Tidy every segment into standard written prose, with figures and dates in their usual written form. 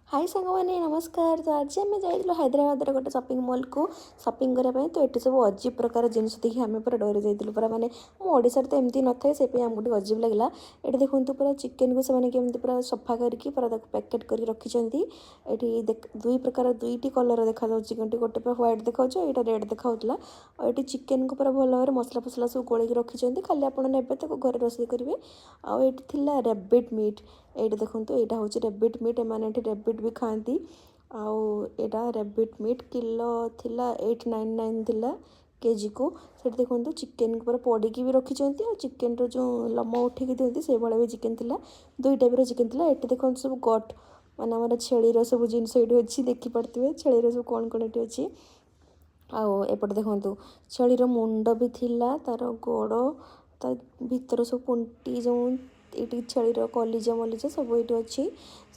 High ସାଙ୍ଗମାନେ, ନମସ୍କାର। ତ ଆଜି ଆମେ ଯାଇଥିଲୁ ହାଇଦ୍ରାବାଦର ଗୋଟେ ସପିଂ ମଲ୍କୁ ସପିଂ କରିବା ପାଇଁ। ତ ଏଠି ସବୁ ଅଜୀବ ପ୍ରକାର ଜିନିଷ ଦେଖି ଆମେ ପୁରା ଡରି ଯାଇଥିଲୁ ପୁରା। ମାନେ ଆମ ଓଡ଼ିଶାରେ ତ ଏମିତି ନଥାଏ, ସେଇପାଇଁ ଆମକୁ ଟିକେ ଅଜୀବ ଲାଗିଲା। ଏଠି ଦେଖନ୍ତୁ, ପୁରା ଚିକେନକୁ ସେମାନେ କେମିତି ପୁରା ସଫା କରିକି ପୁରା ତାକୁ ପ୍ୟାକେଟ୍ କରିକି ରଖିଛନ୍ତି। ଏଠି ଦୁଇ ପ୍ରକାର, ଦୁଇଟି କଲର୍ ଦେଖାଯାଉଛି ଚିକେନଟି। ଗୋଟେ ପୁରା ହ୍ୱାଇଟ୍ ଦେଖାଯାଉଛି, ଏଇଟା ରେଡ଼୍ ଦେଖାଯାଉଥିଲା। ଆଉ ଏଠି ଚିକେନକୁ ପୁରା ଭଲ ଭାବରେ ମସଲା ଫସଲା ସବୁ ଗୋଳେଇକି ରଖିଛନ୍ତି। ଖାଲି ଆପଣ ନେବେ, ତାକୁ ଘରେ ରୋଷେଇ କରିବେ। ଆଉ ଏଇଠି ଥିଲା ରେବିଟ୍ ମିଟ୍। ଏଇଠି ଦେଖନ୍ତୁ, ଏଇଟା ହେଉଛି ରେବିଟ୍ ମିଟ୍। ଏମାନେ ଏଠି ରେବିଟ୍ ବି ଖାଆନ୍ତି। ଆଉ ଏଇଟା ରେବିଟ୍ ମିଟ୍ କିଲୋ ଥିଲା, 899 ଥିଲା କେଜିକୁ। ସେଠି ଦେଖନ୍ତୁ, ଚିକେନକୁ ପୁରା ପୋଡ଼ିକି ବି ରଖିଛନ୍ତି ଆଉ ଚିକେନର ଯେଉଁ ଲୋମ ଉଠେଇକି ଦିଅନ୍ତି, ସେଇଭଳିଆ ବି ଚିକେନ ଥିଲା। ଦୁଇ ଟାଇପ୍ର ଚିକେନ ଥିଲା। ଏଠି ଦେଖନ୍ତୁ, ସବୁ ଗଟ୍ ମାନେ ଆମର ଛେଳିର ସବୁ ଜିନିଷ ଏଇଠି ଅଛି। ଦେଖିପାରୁଥିବେ ଛେଳିର ସବୁ କ'ଣ କ'ଣ ଏଠି ଅଛି। ଆଉ ଏପଟେ ଦେଖନ୍ତୁ, ଛେଳିର ମୁଣ୍ଡ ବି ଥିଲା, ତାର ଗୋଡ଼, ତା ଭିତର ସବୁ ପୁଣ୍ଟି, ଯେଉଁ ଏଇଠି ଛେଳିର କଲିଜା ମଲିଜା ସବୁ ଏଇଠି ଅଛି।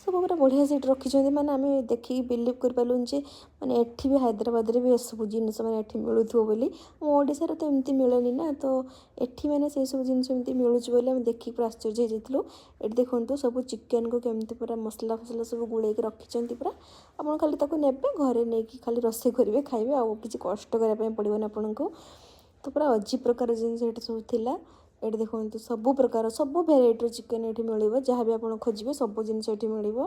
ସବୁ ପୁରା ବଢ଼ିଆ ସେଇଠି ରଖିଛନ୍ତି। ମାନେ ଆମେ ଦେଖିକି ବିଲିଭ୍ କରିପାରିଲୁନି ଯେ ମାନେ ଏଠି ବି, ହାଇଦ୍ରାବାଦରେ ବି ଏସବୁ ଜିନିଷ ମାନେ ଏଠି ମିଳୁଥିବ ବୋଲି। ଆମ ଓଡ଼ିଶାରେ ତ ଏମିତି ମିଳେନି ନା। ତ ଏଠି ମାନେ ସେସବୁ ଜିନିଷ ଏମିତି ମିଳୁଛି ବୋଲି ଆମେ ଦେଖିକି ପୁରା ଆଶ୍ଚର୍ଯ୍ୟ ହେଇଯାଇଥିଲୁ। ଏଠି ଦେଖନ୍ତୁ, ସବୁ ଚିକେନକୁ କେମିତି ପୁରା ମସଲା ଫସଲା ସବୁ ଗୋଳେଇକି ରଖିଛନ୍ତି ପୁରା। ଆପଣ ଖାଲି ତାକୁ ନେବେ, ଘରେ ନେଇକି ଖାଲି ରୋଷେଇ କରିବେ, ଖାଇବେ। ଆଉ କିଛି କଷ୍ଟ କରିବା ପାଇଁ ପଡ଼ିବନି ଆପଣଙ୍କୁ। ତ ପୁରା ଅଜୀବ ପ୍ରକାର ଜିନିଷ ଏଠି ସବୁ ଥିଲା। ଏଠି ଦେଖନ୍ତୁ, ସବୁ ପ୍ରକାର, ସବୁ ଭେରାଇଟିର ଚିକେନ୍ ଏଠି ମିଳିବ। ଯାହା ବି ଆପଣ ଖୋଜିବେ, ସବୁ ଜିନିଷ ଏଠି ମିଳିବ।